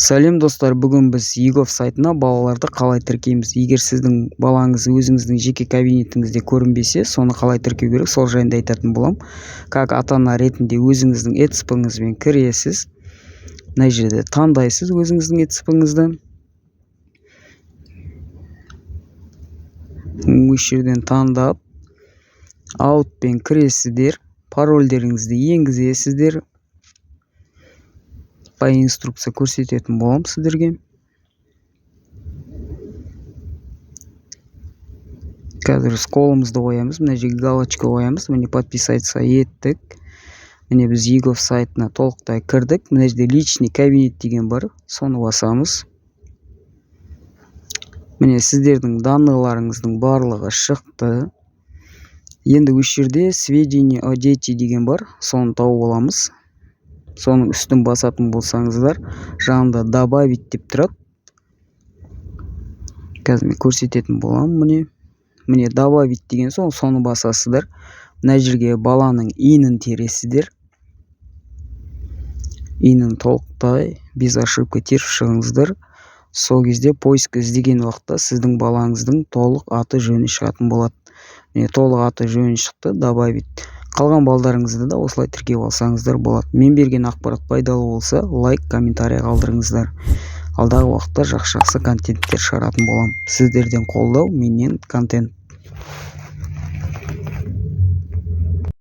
Сәлем, достар! Бүгін біз eGov сайтына балаларды қалай тіркейміз? Егер сіздің балаңыз өзіңіздің жеке кабинетіңізде көрінбесе, соны қалай тіркеу керек, сол жайында айтатын боламын. Как ата ана ретінде өзіңіздің ЭЦП-ңізбен кіресіз. Мына жерде таңдайсыз өзіңіздің ЭЦП-ңізді. Осы жерден таңдап, аутпен кіресіздер, парольдеріңізді енгізесіздер. По инструкция көрсететін боламын сіздерге. Қазір біз қолымызды қоямыз, мына жерге галочка қоямыз. Міне, подписаться еттік. Міне, біз eGov сайтына толықтай кірдік. Мына жерде «Личный кабинет» деген бар, соны басамыз. Міне, сіздердің данныйларыңыздың барлығы шықты. Енді осы жерде «Сведения о дети» деген бар, соны тауып аламыз. Соның үстін басатын болсаңыздар, жанында «Добавить» деп тұрады. Қазір мен көрсететін боламын. Міне, міне, «Добавить» деген соң, соны басасыздар. Мына жерге баланың ИИН-ін тересіздер. ИИН-ін толықтай, без ошибка теріп шығыңыздар. Сол кезде поиск іздеген уақытта сіздің балаңыздың толық аты жөні шығатын болады. Міне, толық аты жөні шықты. Добавить. Қалған балдарыңызды да осылай тіркеп алсаңыздар болады. Мен берген ақпарат пайдалы болса, лайк, комментарий қалдырыңыздар. Алдағы уақытта жақсы жақсы контенттер шығаратын боламын. Сіздерден қолдау, менен контент.